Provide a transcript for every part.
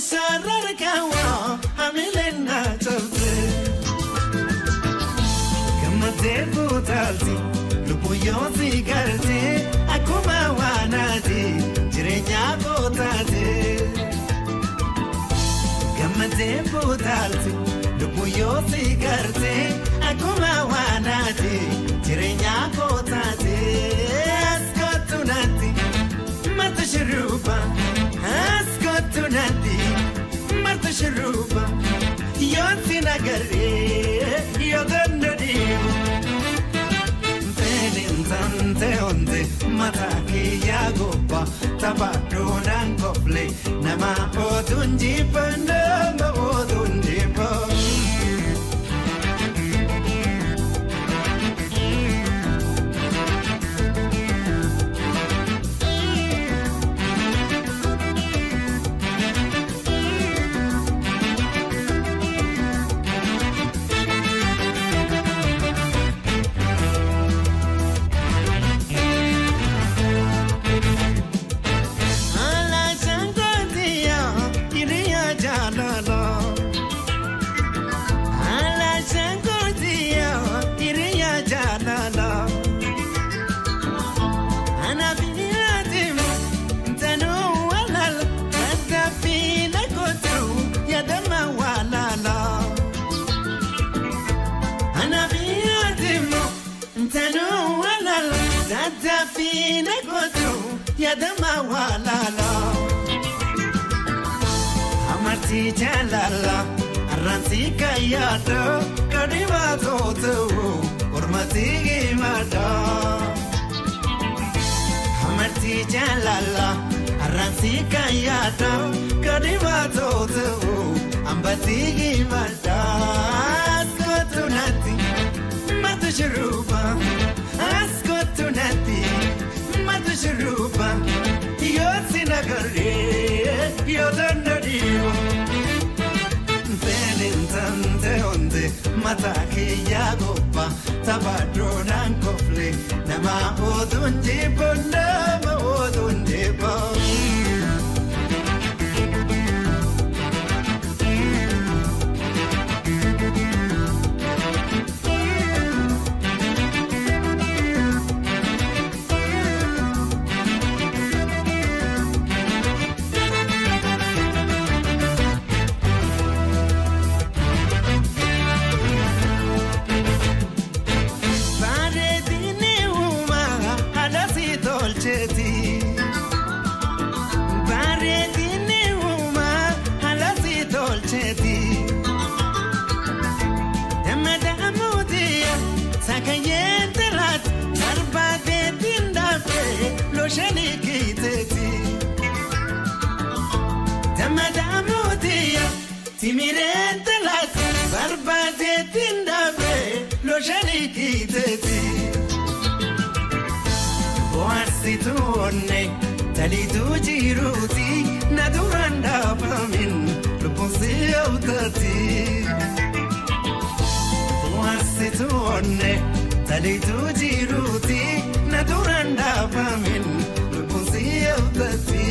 Sararkawa hamilena chabse Gammadee buutalti lubbu yoo si garte akkuma waanaati jireenya kootaate. Gammadee buutalti lubbu yoo si garte akkuma waanaati jireenya kootaate. As kottu natti mata shurruba as kottu natti mata shurruba yoo si nagarree yoo dandadiibu. Tante onde mata kiyya gobba taphadhuudhaan kofle nama otuun jibba nama otuun jibba. Yadama walala Amarti jalala Arransi kayado Kadima toto Ormati gimada Amarti jalala Arransi kayado Kadima toto Ambati gimada Askotu nati Matu shuruba Askotu nati Matu shuruba yoo si nagarree yoo dandadiibu. Fedhin tante onde mata kiyya gobba taphadhuudhaan kofle nama otuun jibba nama otuun jibba. Bareedinni uumaa haala si tolcheeti. Dammadaamuutiya sakayyeen tiraati barbaadeetiin daaftee looshanii kiiteeti. Dammadaamuutiya timireen tiraati barbaadeetiin daaftee looshanii kiiteeti. Bohaarsituu onne taliituu jiruuti na duraan dhaabamin lubbuun si hawwataati. Bohaarsituu onne taliituu jiruuti na duraan dhaabamin lubbuun si hawwataati.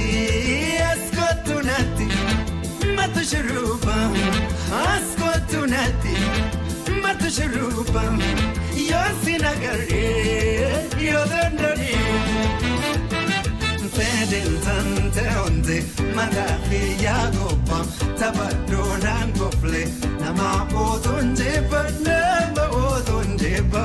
As kottu natti matu shurruba as kottu natti matu shurruba yoo si nagarree yoo dandadiibu. Fedhin tante onde mata kiyya gobba taphadhuudhaan kofle nama otuun jibba nama otuun jibba.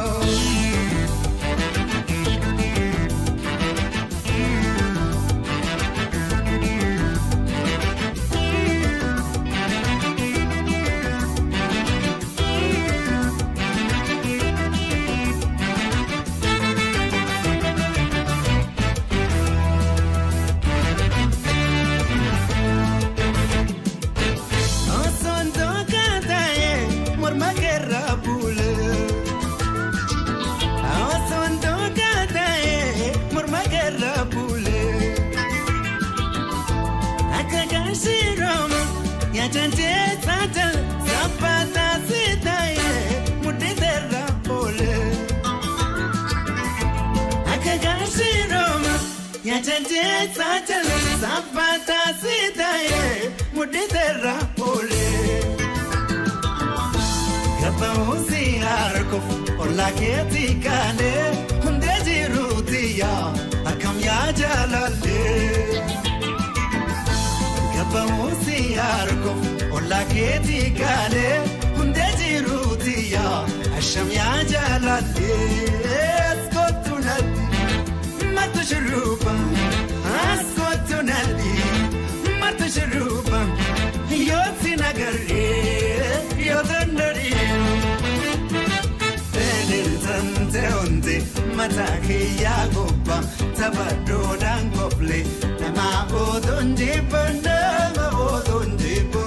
mudhiteerra oolee. Gabba'uusi harkuuf ollaa keetii kaalee hundee jiruuti yaa akkam yaa jaalallee. Gabba'uusi harkuuf ollaa keetii kaalee hundee jiruuti yaa asham yaa jaalallee. Askootu natti matu shurruba askootu natti matu shurruba yoo si nagarree yoo dandari'ee. Tante onte mata kiyya gobba taphadhoodhaan kofle nama otoon jibba nama otoon jibba.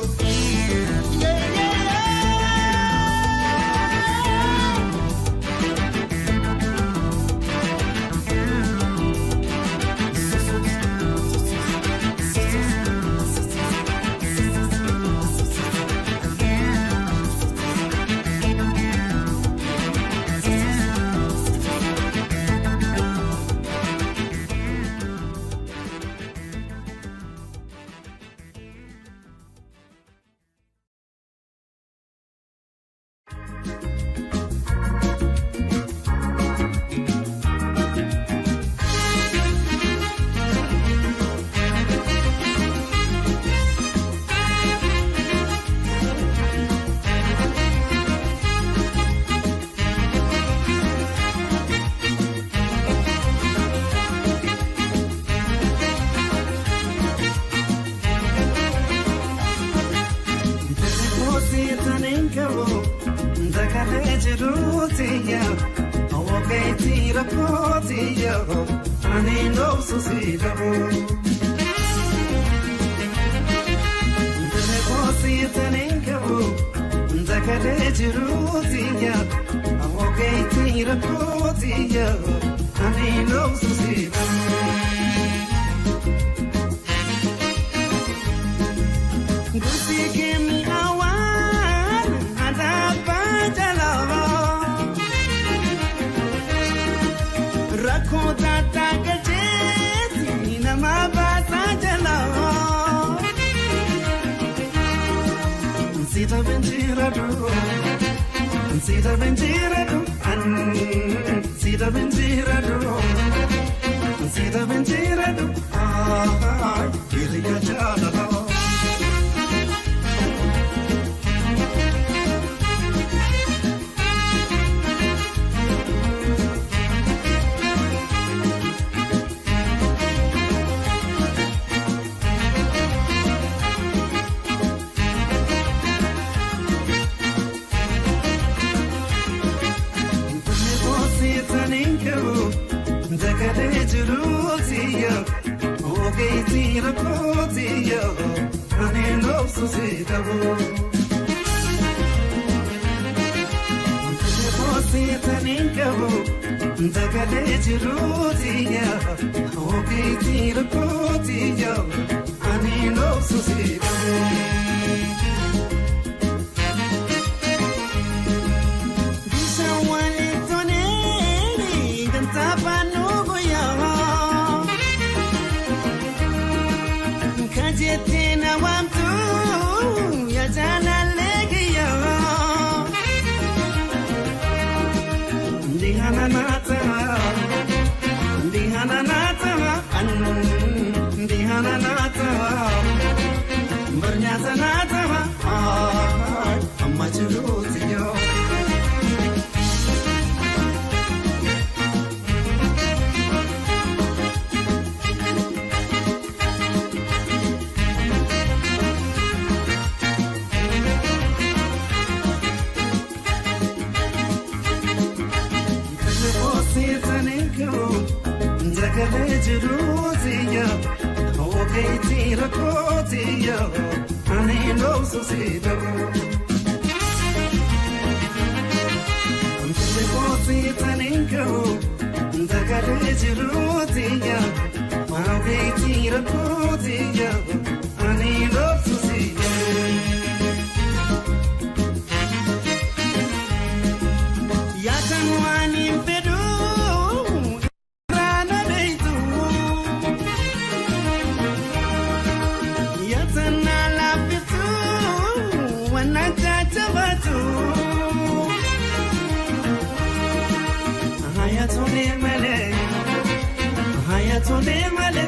Hayatole male,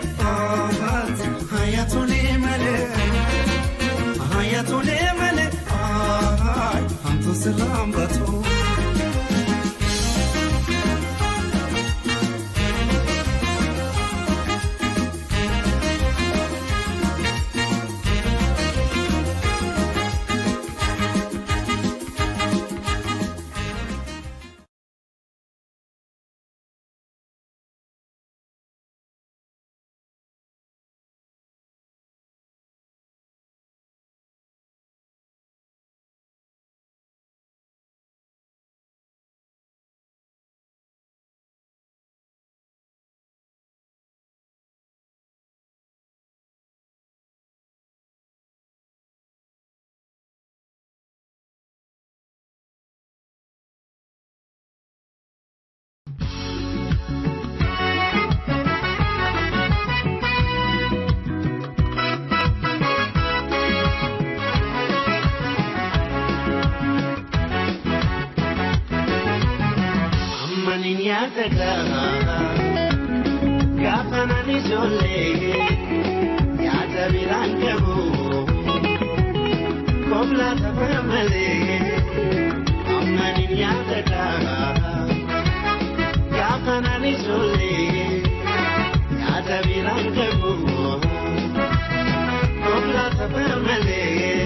hayatole male, hayatole male, hamtu sirambatu. Gaafa nani ijoollee nyaata biraan qabu kofla tapha malee amma ni nyaata gaafa nani ijoollee nyaata biraan qabu kofla tapha malee.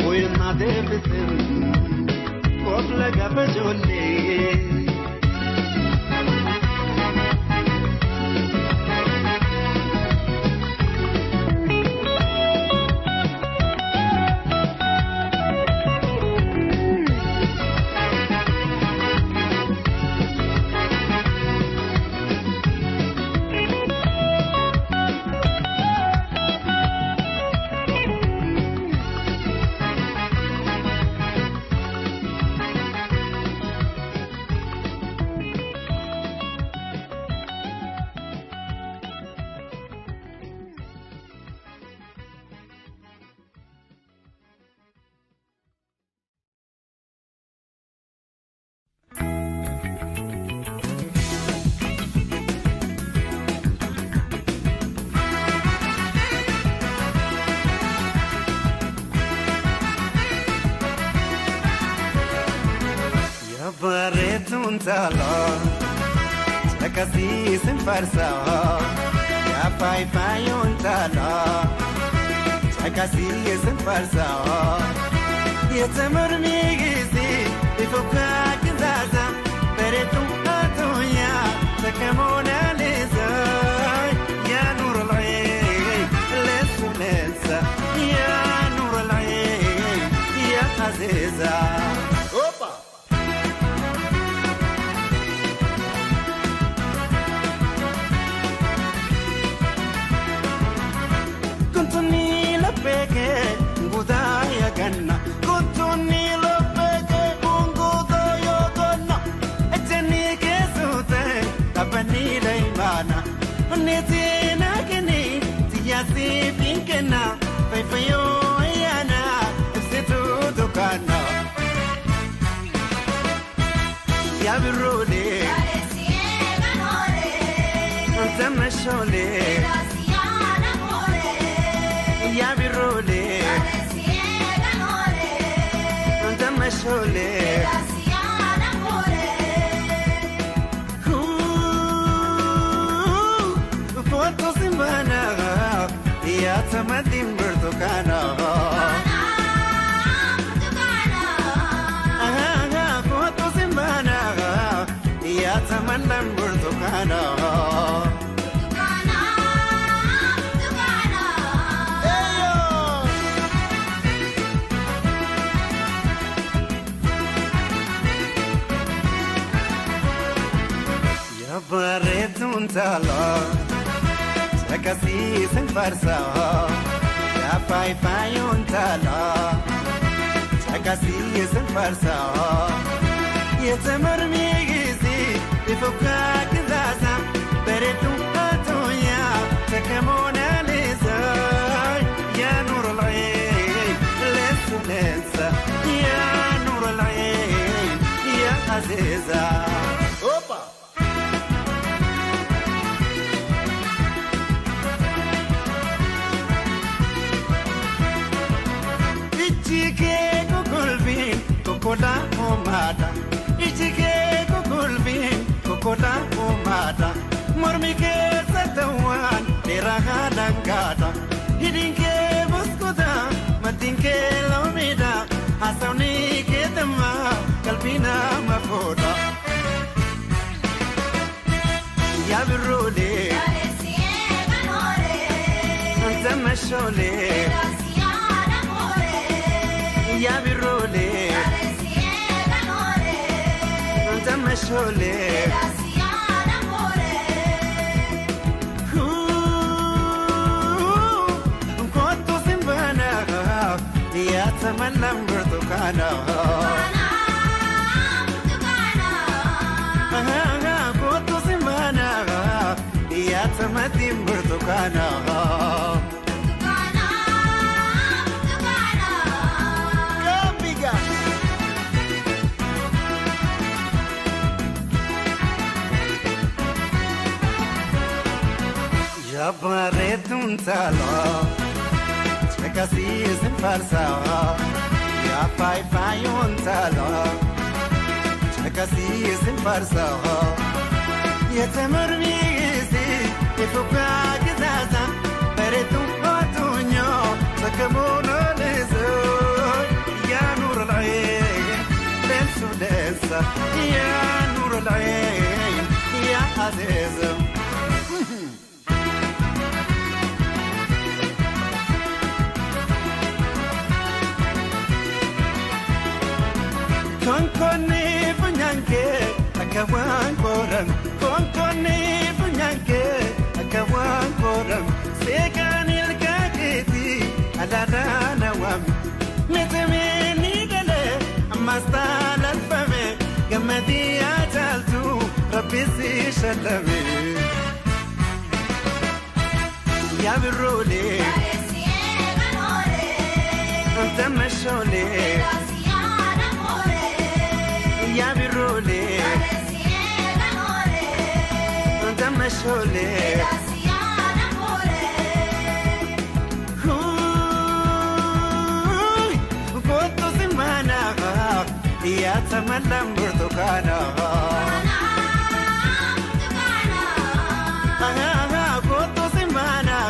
وينادي بسم قبل جبجولي. Bareeduun taalaa caqasiisin farsaa yaa faayifaayoon taalaa caqasiisin farsaa yetamurmiigisi ifukaa kizaza bareeduun addunyaa takamoonaalisa yaa nuural'ee leessuleessa yaa nuural'ee yaa azeeza. Ganna kutuuni lopeke unguto yogonna ejeni kesute tapani leimana netina keni tiyasi pinkena faifayo yana situ dukana ya birole tamashole ya birole مشغولة فوتو سمبانا يا تمدين برتقانا فوتو سمبانا يا تمدين برتقانا. Bareeduun taalaa caqasiisin farsaa yaa faayifaayoon taalaa caqasiisin farsaa yetamurmiigisi ifukaa kizaza bareeduun addunyaa takamoonaalisa yaa nuural'ee leessuleessa yaa nuural'ee yaa azeeza. Ijjikee kukulbiin kokola uumada. Ijjikee kukulbiin kokola uumada. Mormi keessa ta'uun dheeraa halangaadha. Hidhiin kee buskuta matiin kee loomidha. Haasawni kee dammaa qalbii nama fuudha. Yaa biroolee. Tamashoolee. Ya birole tamashole kuntu simbana ya tamanna burtukana kuntu simbana ya tamadin burtukana. Bareeduun taalaa caqasiisin farsaa yaa faayifaayoon taalaa caqasiisin farsaa yetamurmiigisi ifukaa kizaza bareeduun addunyaa takamoonaalisa. عزيزة يا نور العين يا عزيزة. Konkonni funyanke akka waan koram, konkonni funyanke akka waan koram, seekaan ilkaakeeti alaarraa waam. Meetamee ni galee ammas taalalfame gammadii yaa caaltu rabbi si shallame. Yaa birroolee anta mashoolee. يا birroolee anta mashoolee. Kootu si manaa yaa tamalaan burtukaana. Kootu si manaa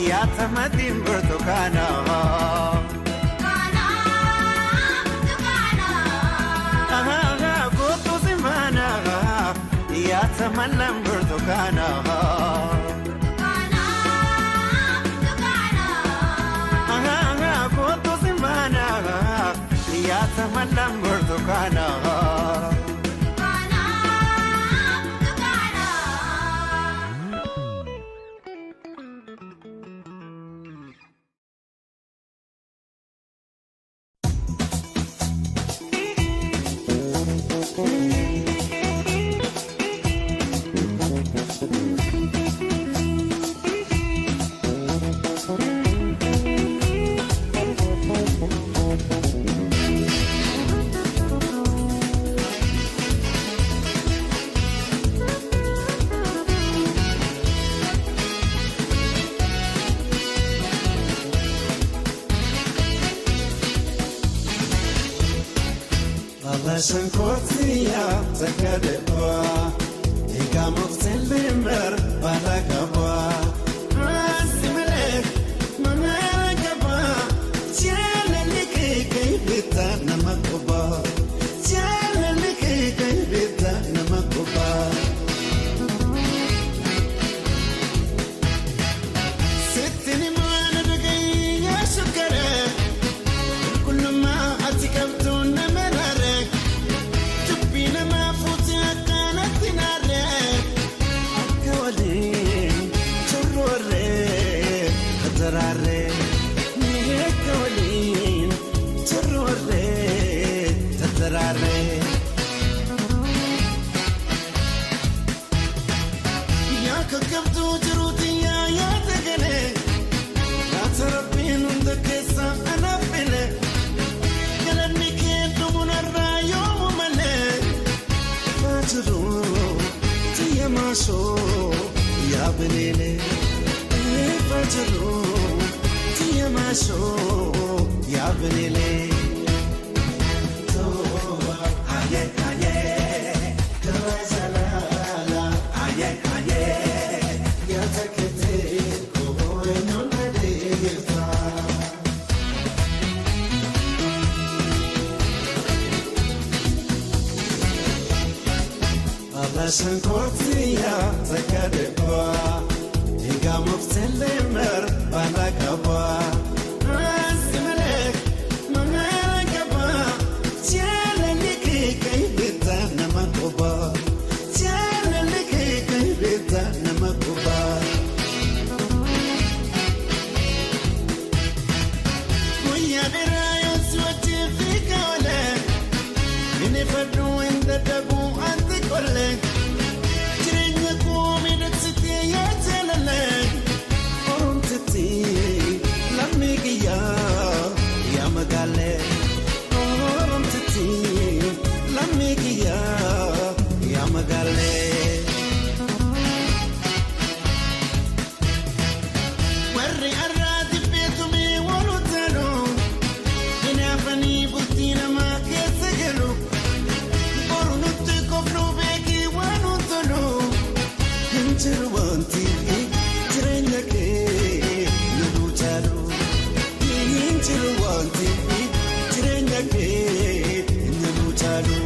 yaa tamatiin burtukaana. Kootu si manaa yaa tamalaan burtukaana. Kootu si manaa yaa tamalaan burtukaana. Shankotiya takadeba igamuktelimber balagaba asimele mamalagaba jalalike kaibita namakoba jalalike kaibita namakoba sittini maana dhagayya shukare kullu atikabtu namarare. Ya belele fajro tiya masho ya belele toba aye aye tawazalala aye aye ya takete ko non nadegta. Shankotiya takadeba igamuktelimber balagaba asimele mamalagaba jalalike kaibita namakoba jalalike kaibita namakoba. Guyyaa dheeraa yoo si wajjin fiiga oolee inni fadhu hin dadhabu anti qollee. Warri arraati beekumee walutaalu hinaafanii bultii namaa keessa galu boru nutti qofnu beekii waan tolu hin jiru wanti jireenya kee nu caalu hin jiru wanti jireenya kee nu caalu.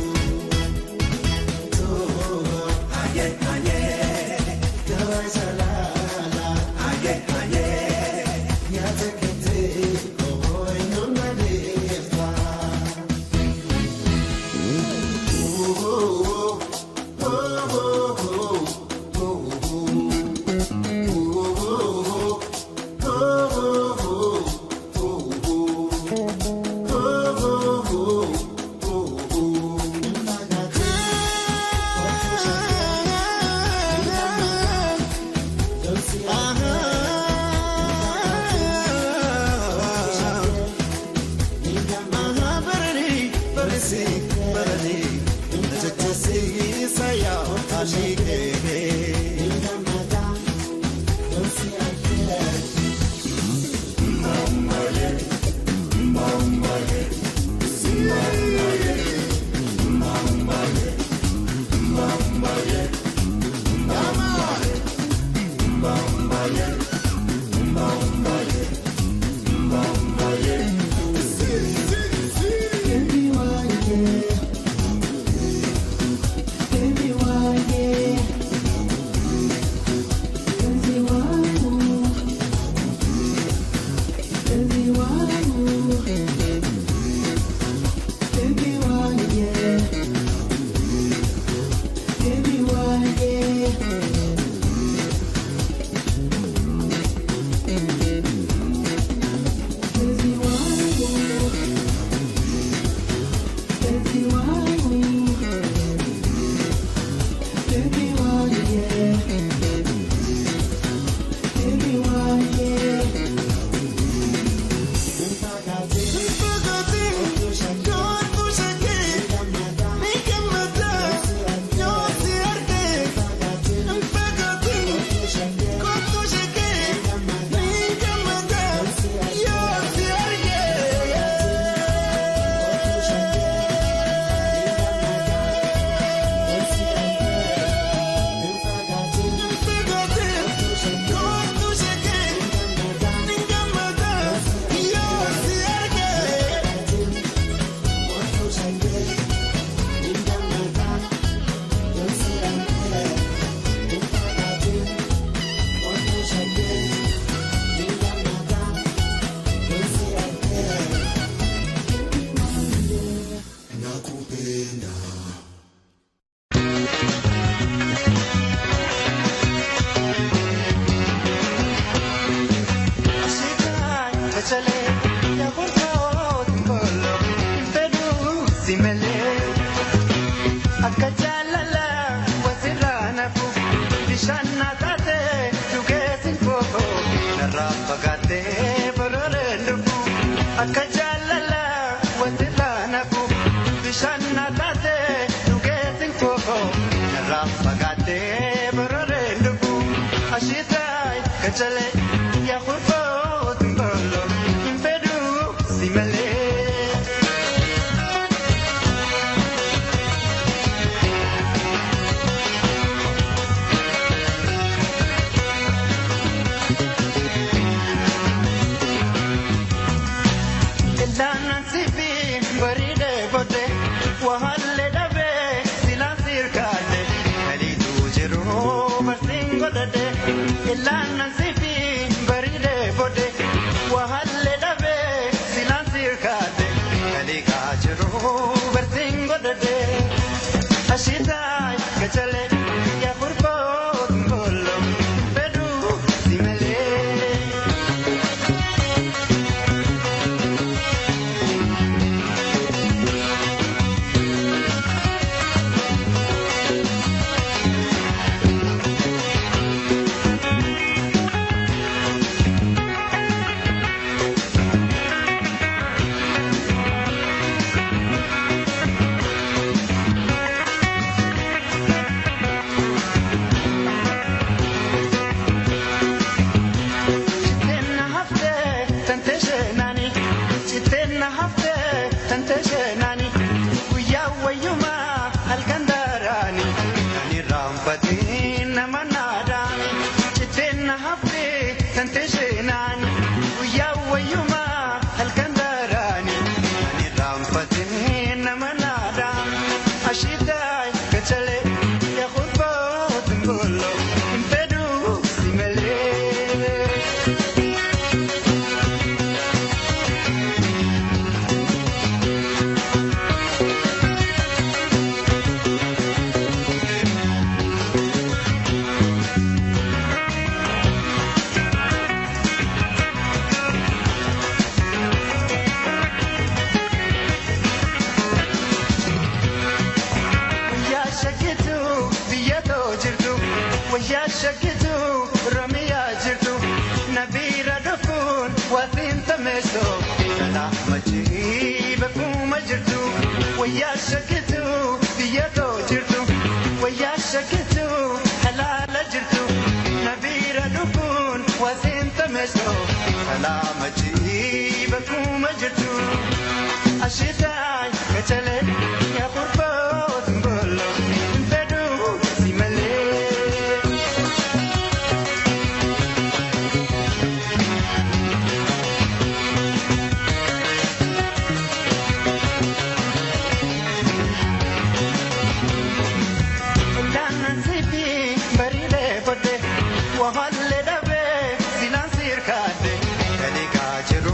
Wahallee dhabee silaan sirkaadde dhaligaa jiru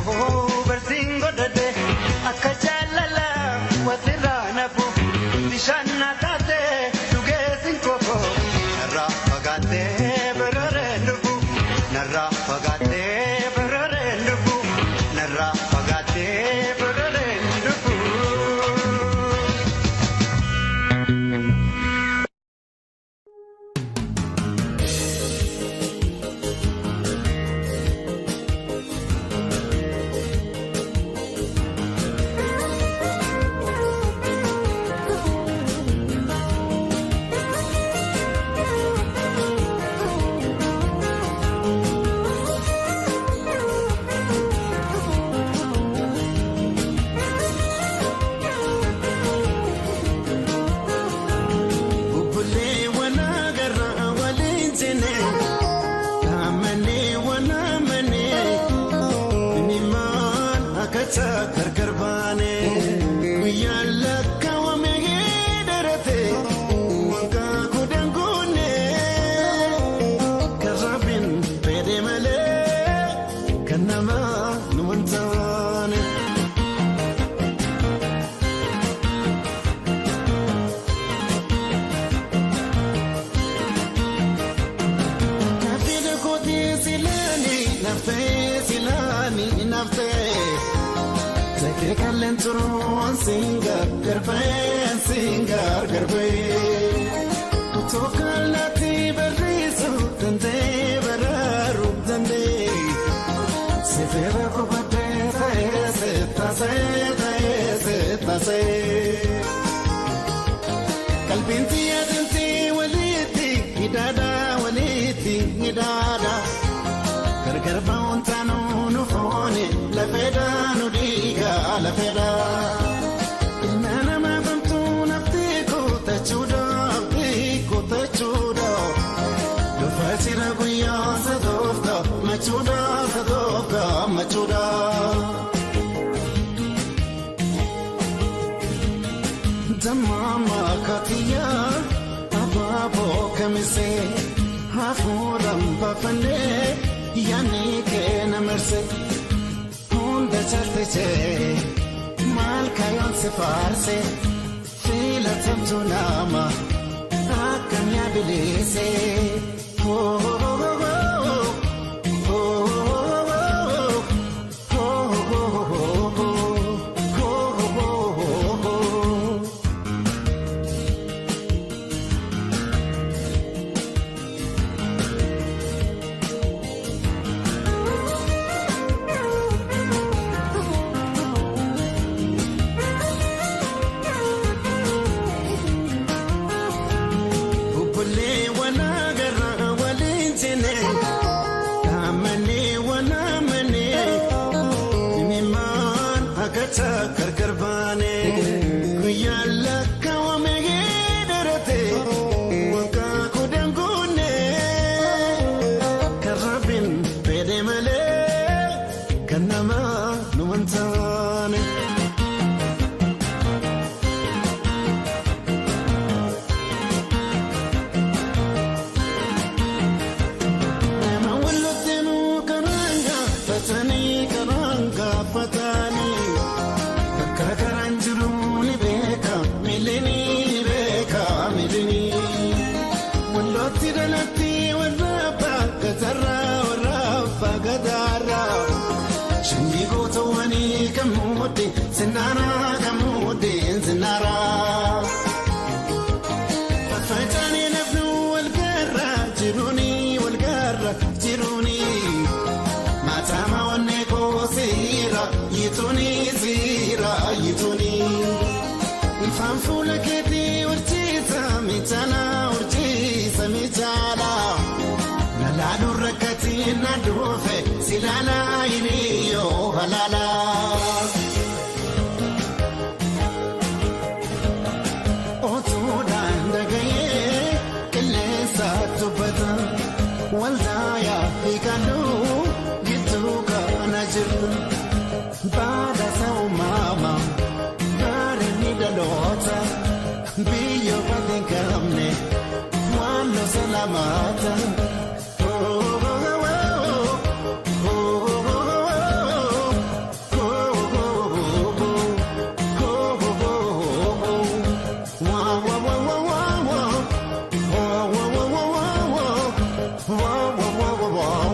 barsiin godhadhe akka jaalala wasirraa nafu bishaan na taate dhugee sin kofo narraa fagaattee bararee dhufu narraa fagaattee bararee dhufu narraa fagaattee bararee dhufu. Bubbullee waan agarra waliin jenne dhaamannee waan amannee mimmaan akka gargar baane guyyaan lakkaawame dheerate waggaa kudhan guunne kan rabbiin fedhe malee kan namaa nu hin taane. Naafila kootii silaanii naftee silaanii naftee Takee kalleen turuun singaar garbee singaar garbee Otoo kallattii barreessuu danda'ee baraaruu danda'ee Sifeera kubatee ta'ee seetasee ta'ee seetasee. Qalbiin xiyyaadamtee walitti hidhaadha walitti hidhaadha. Gargar ba'uun taanuu nu foone lafeedha nu dhiiga lafeedha. Ilma namaa famtuu naftee kootachuudha abdii kootachuudha. Dhufa jira guyyaa sadoofta machuudha sadoofta machuudha. Damama katiya abaaboo kamise hafuuraan baafannee yaadni keena marse hunda caaltechee maal kayoon si faarse filatamtu nama akkam yaabilise. Bubbullee waan agarra waliin jenne dhaamannee waan amannee mimmaan akka gargar baane guyyaan lakkaawame dheerate waggaa kudhan guunne kan rabbiin fedhe malee kan namaa nu hin taane. Nama walitti karaan gaafatanii karaan gaafatanii bakka karaan jiru ni beeka miilini ni beeka miilini. Wallootti dhalatti warra abbaa gatarraa warra abbaa gataarraa shanyii gootawwanii kan muudde sinnaaraa kan muudde sinnaaraa. Faffaca'anii nafnu wal garra jiruuni wal garra jiruuni. Maatama onnee koo siira yituuni siira yituuni. Ifaan fuula keetii horsiisa miidhana horsiisa miidhana. Nalaaluu rakkatiin na dhufe silaala hiriyyoo halaala. Otuudhaan dhaga'ee qilleensa dubbata waldaa hiikaluu gidduu kana jirtu baadasa uumamaa gaariin dhaloota biyya badii qabne waan losa lamaata. Tuma.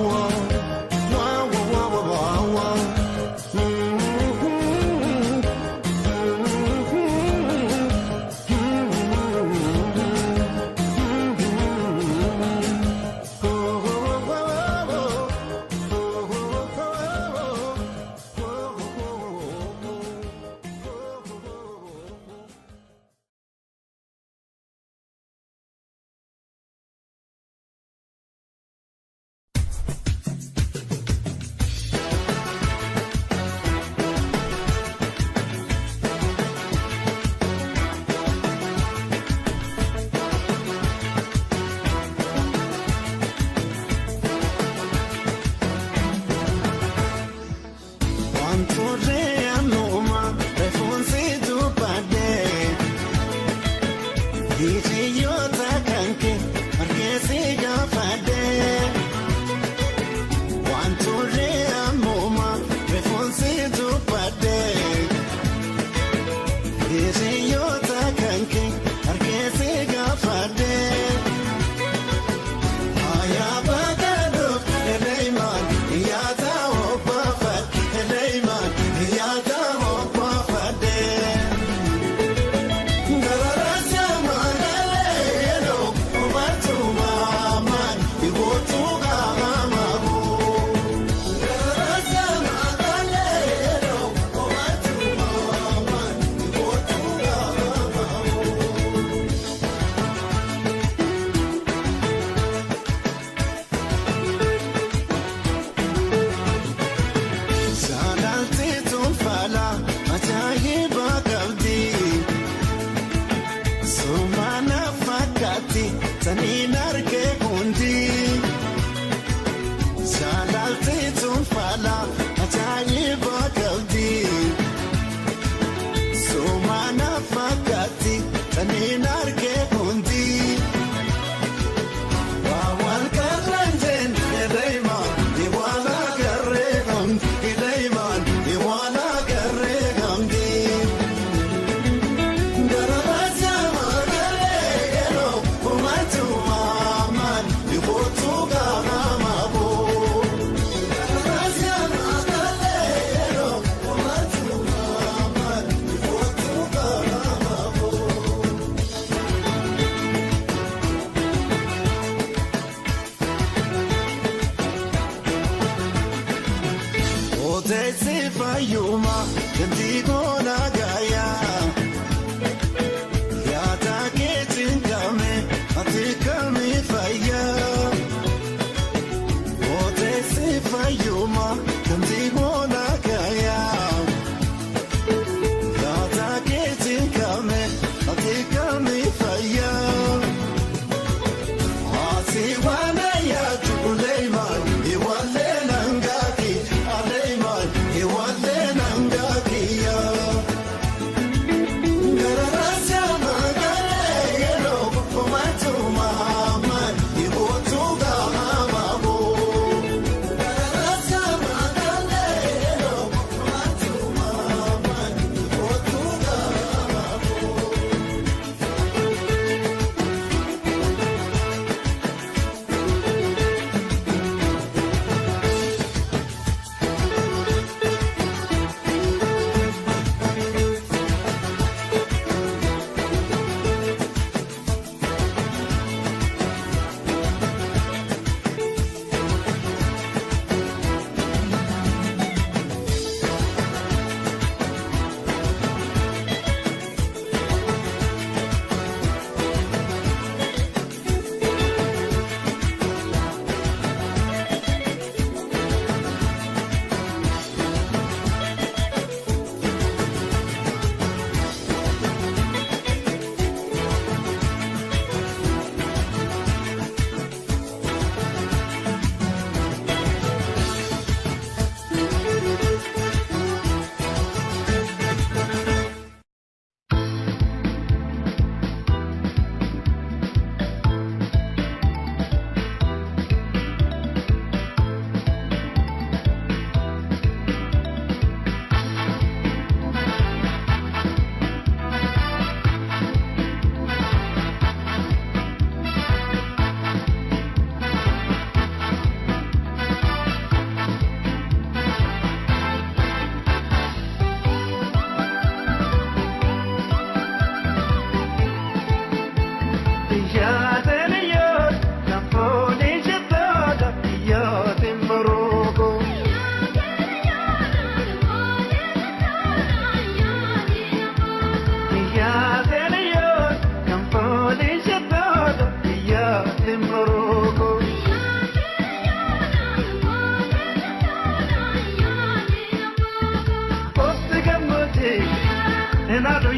Nadu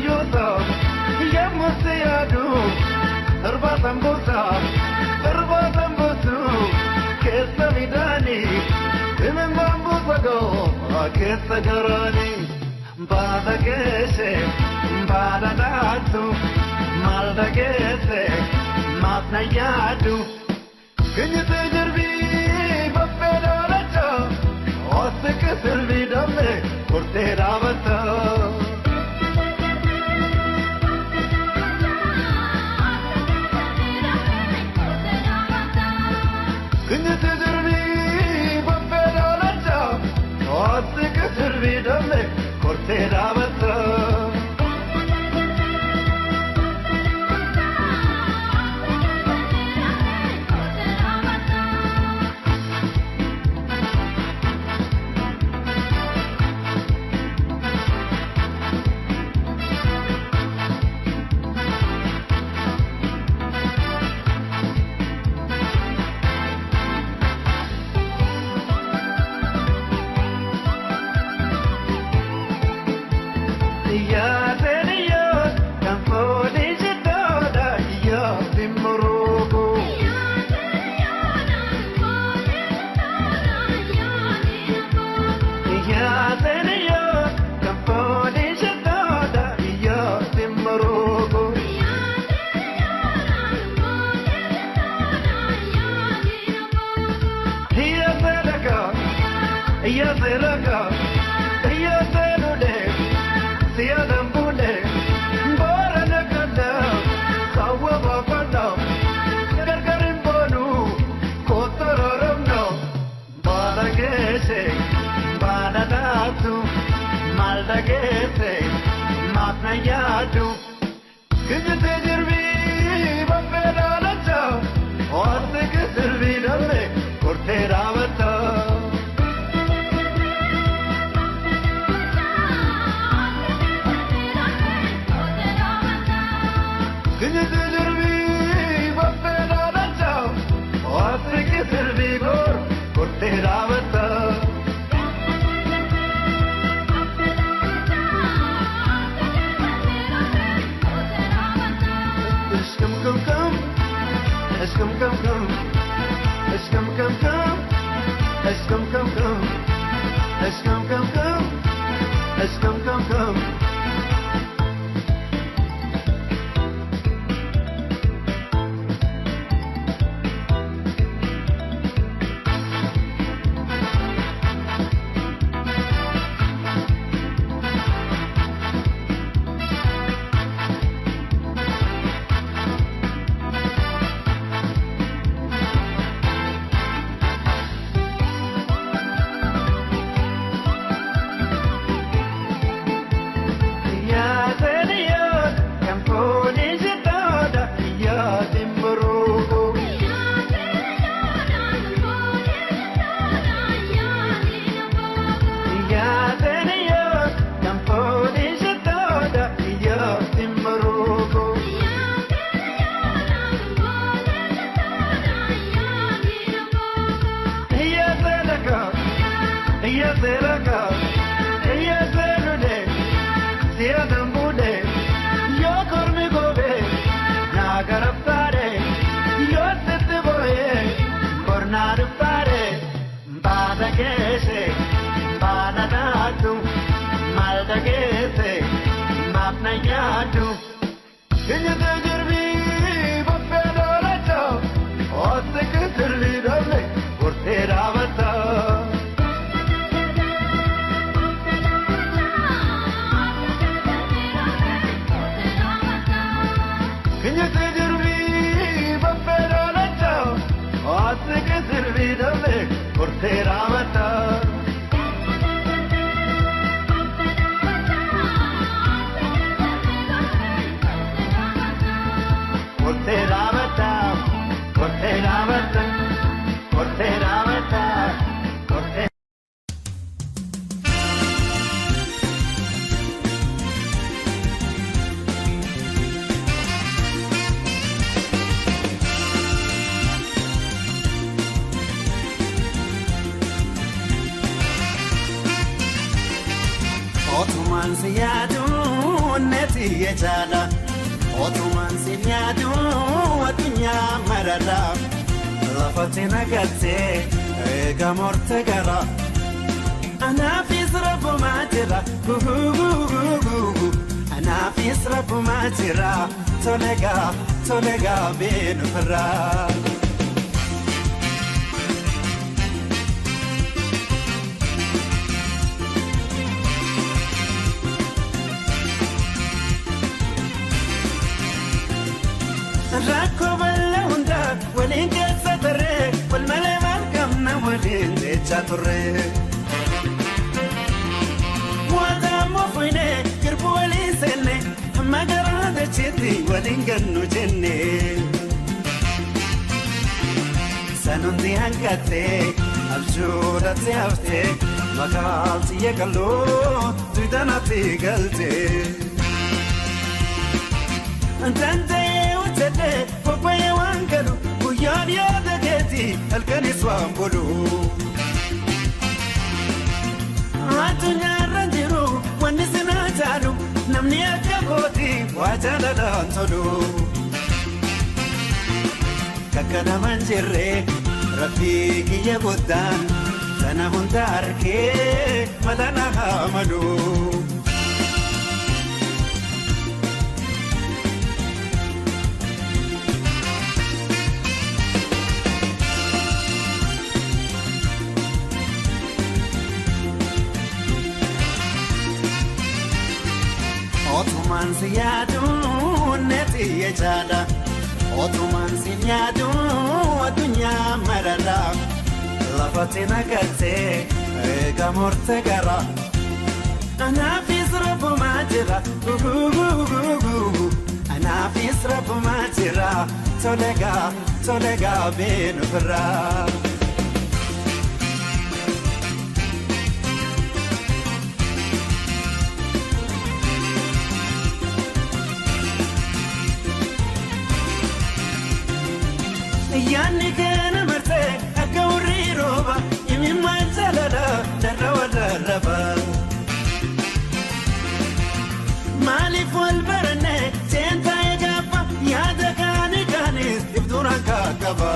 Yamusiyadu, Irbatambusa, Irbatambusu, Kesa midani, Imambusago, Kesa garani, Bada geshe, Bada datu, Malda gese, Matna yadu, Kinyate jirbi, Bappedalacha, Osik sirvi damme, Kurte ravata. Otumaan si yaadu neeti jechaadha. Otumaan si nyaatu addunyaa marara. Lafatti nagattee eega morte gara. Anaafis rabbumaa jira. Anaafis rabbumaa jira. Tolegaa tolegaa beenu firraa. Rakkoo bal'aa hundaa waliin keessa tarree wal malee maal qabna waliin jechaa turre. Wanta ammoo fuynee girbuu waliin seenne amma garaa dacheetti waliin gannu jenne. Sanuuti hanqattee abjuudhaatti haftee maqaan xiyya qal'oo duudanaatti galtee. Danda'ee hojjetee bobba'ee waan galu guyyaan yaada keetii halkanis waan bulu. Addunyaarra jiru wanni sinaa caalu namni akka kootii waa jaalalaan tolu. Kakka namaan jirree rabbii kiyya guddaan sana hunda argee mataan haa malu. Otumaan si yaadu neeti jechaadha. Otumaan si yaadu addunyaa marara. Lafatti nagattee eega murte gara. Anaafis rabbumaa jira. Anaafis rabbumaa jira. Tolegaa tolegaa beenu firraa. Yaanni keena marsee akka hurrii rooba imimmaan jaalala darra darraba. Maaliif wal barannee seentaa eegaffa yaada kaani kaanis ibsuuraan kaakaba.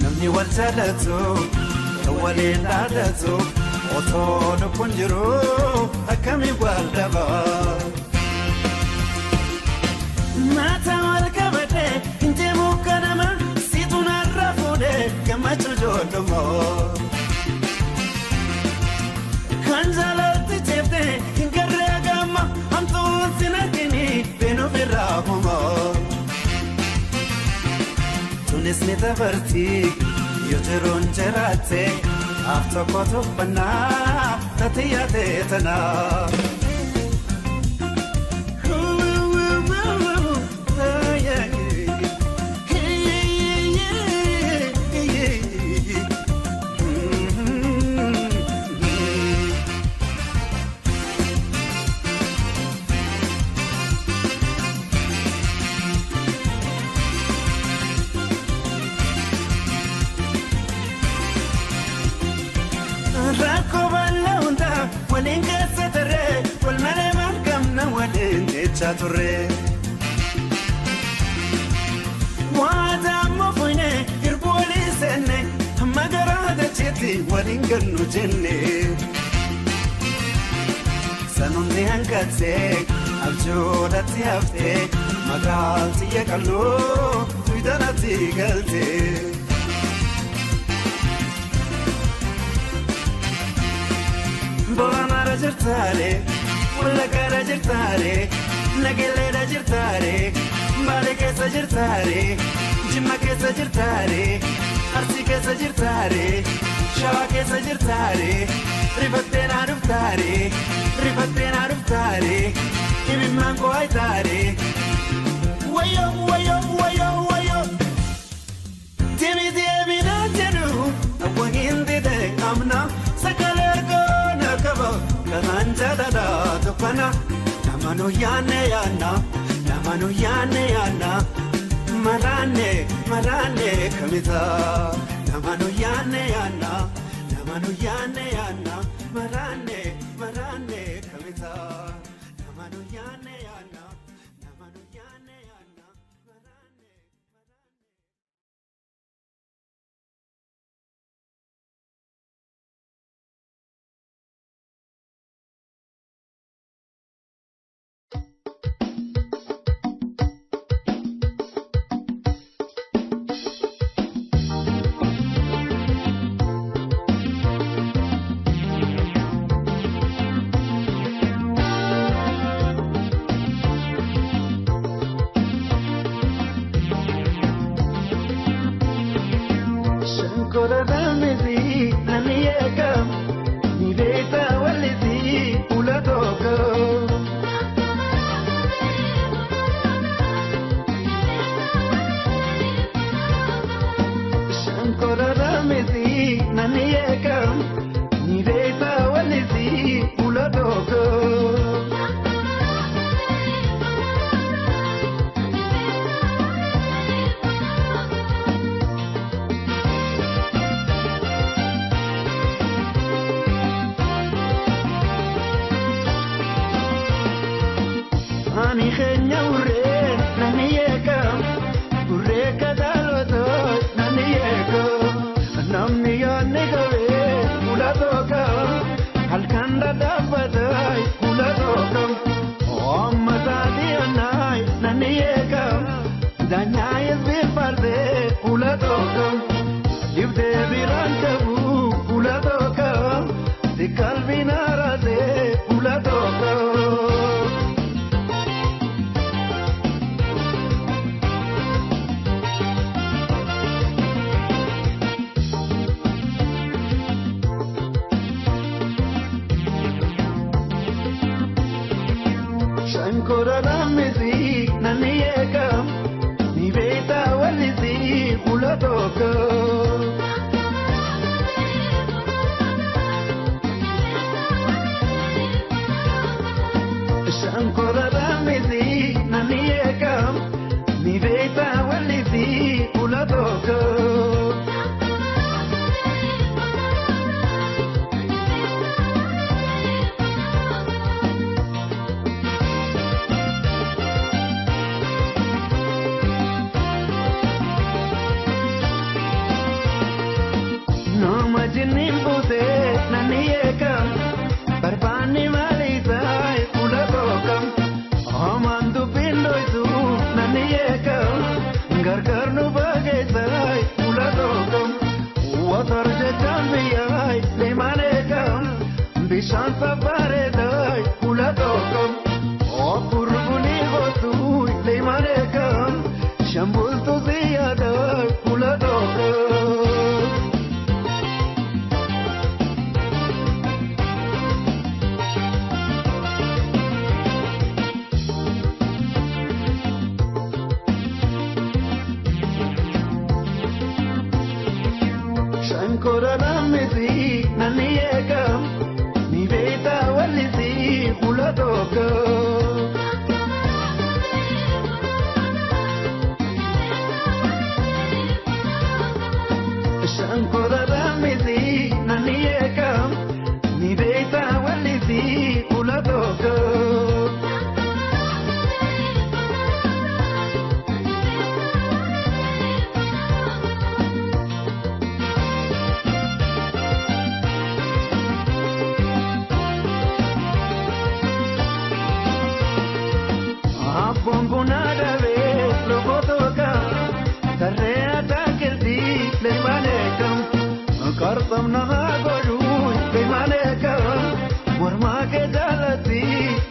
Namni wal jaalatu kan waliin dhaadatu otoo lubbuun jiru akkamiin wal dhaba. Maata wal qabatee hindeemu kanama siitu narra fuudhee gammachuu ijoollumoo. Kan jaalatti jeeftee hin garree gamma hamtuun sin argini beenuuf irraa humoo. Tunis ni dabartii yoo jiruun jiraatte af tokko tuffannaa taatee yaadee tanaa. Rakkoo bal'aa hundaa waliin keessa tarree wal malee maal qabna waliin jechaa turre. Waanta ammoo fuynee girbuu waliin seenne hamma garaa dacheetti waliin gannu jenne. Sanuuti hanqattee abjuudhaatti haftee maqaan xiyya qal'oo duudanaatti galtee. Booranaara jirtaare, Wallaggaara jirtaare, Nagelleedha jirtaare, Baalee keessa jirtaare, Jimma keessa jirtaare, Arsii keessa jirtaare, Shawaa keessa jirtaare, Rifattee naa dhuftaare, Rifattee naa dhuftaare, Imimmaan koo ayitaare. Wayyoo wayyoo wayyoo wayyoo. Deemi deemi naan jedhu hawwa hin dide amna sagalee argaa. Kanaan jaalala tuffana nama nu yaanne yaanna nama nu yaanne yaanna maraanne maraanne kamita nama nu yaanne yaanna nama nu yaanne yaanna maraanne maraanne kamita. Shankora Ramisi, Nanieka, Niveta Walisi, Ulatoko. Shankora Ramisi, Nanieka, Niveta Walisi, Ulatoko. Ani genya urre nanieka urre kadaloto nanieka namni yanne gawe kuladoka halkanda dabbatai kuladoka amma sadi anai nanieka danyayes bifarde kuladoka dibde birankabu kuladoka sikalbinarade kuladoka. Shankora Ramisi, Nanieka, Niveta Walisi, Ulatoko. Shankora Ramisi, Nanieka, Niveta Walisi, Ulatoko. Majini bute nanieka barbani malisai ulatokam amandu pindoisu nanieka gargar nu bagesai ulatokam watarje chambiyai lemanekam bishan saparedai ulatokam opurbuni gotu lemanekam shambultu ziyadai ulatokam. Shankora Ramisi, Nanieka, Niveta Walisi, Ulatoko. Shankora Ramisi, Nanieka, Niveta Walisi, Ulatoko. Kartam naha goru leimanekam morma ke jalati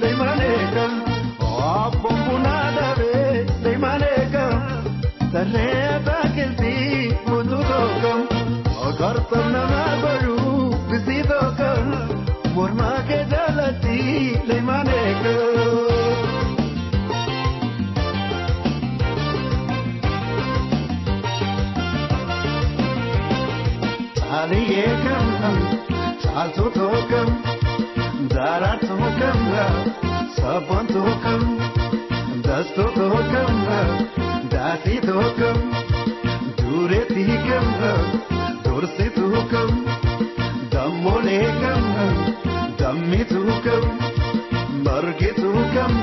leimanekam abbon bunadave leimanekam sarre atakilti mududokam kartam naha goru bisidokam morma ke jalati leimanekam. Aliyekam, chaltutokam, daratokam, sabontokam, dastotokam, dasitokam, duretikam, dursitokam, dammolekam, dammitokam, margitokam,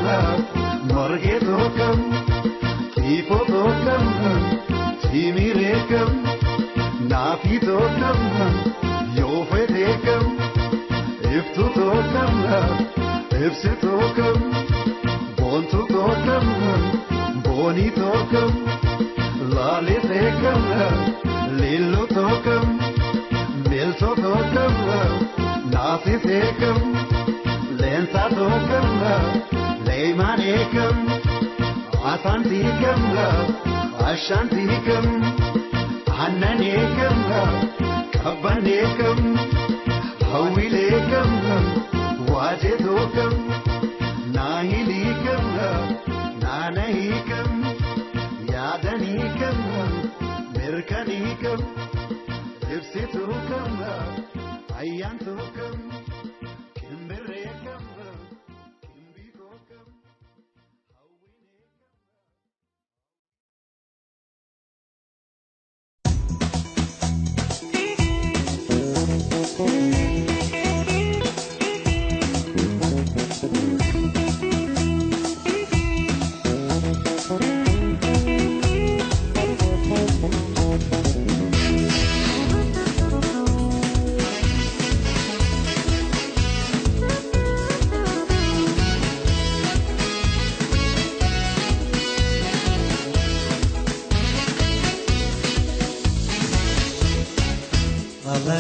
margitokam, tifotokam, timirekam, Naafitokam, yoofetekam, iftutokam, ibsitokam, boontutokam, boonitokam, laalisekam, lillutokam, miltotokam, naasisekam, leensatokam, leemanekam, asantikam, ashantikam. Annanekam, Abbaneekam hawwileekam waajeetookam naahiliikam naanahiikam yaadaniikam mirkaniikam ibsituukam ayyaantuukam kimbirreekam kimbikookam.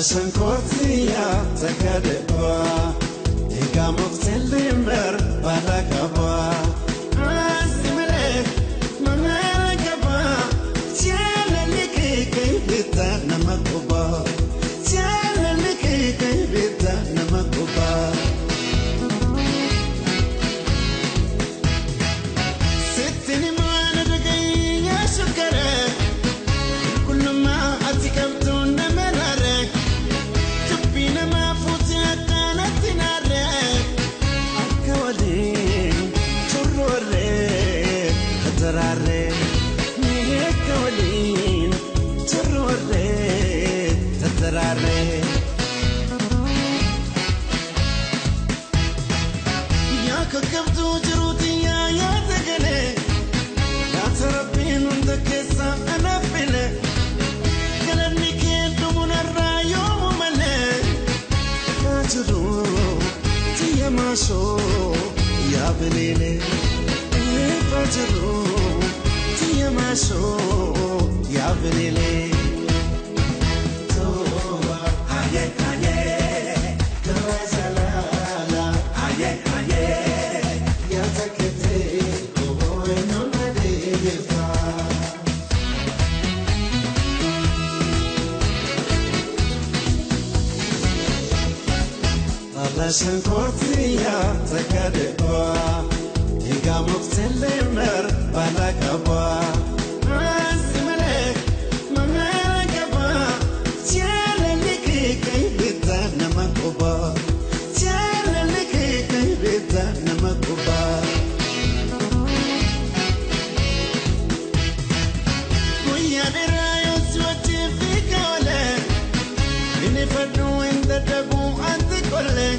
Shankortiya takadeba Igamuktelimber balakaba Asimele mamelakaba Tialalike kaibita namakuba Tialalike kaibita namakuba Sittini maana dagayya shukare Kulluma atikabtu namarare Ya belele fajru tiya masho ya belele toba aye aye tawazalala aye aye ya takete ko no nadefa. Shankortiya takadeba Igamuktelimber balakaba Asimele mamelakaba Tialalike kaibita namakuba Tialalike kaibita namakuba Guyyaa dheeraa yoo si wajjin fiiga oolee Inni fadhu hin dadhabu anti kollee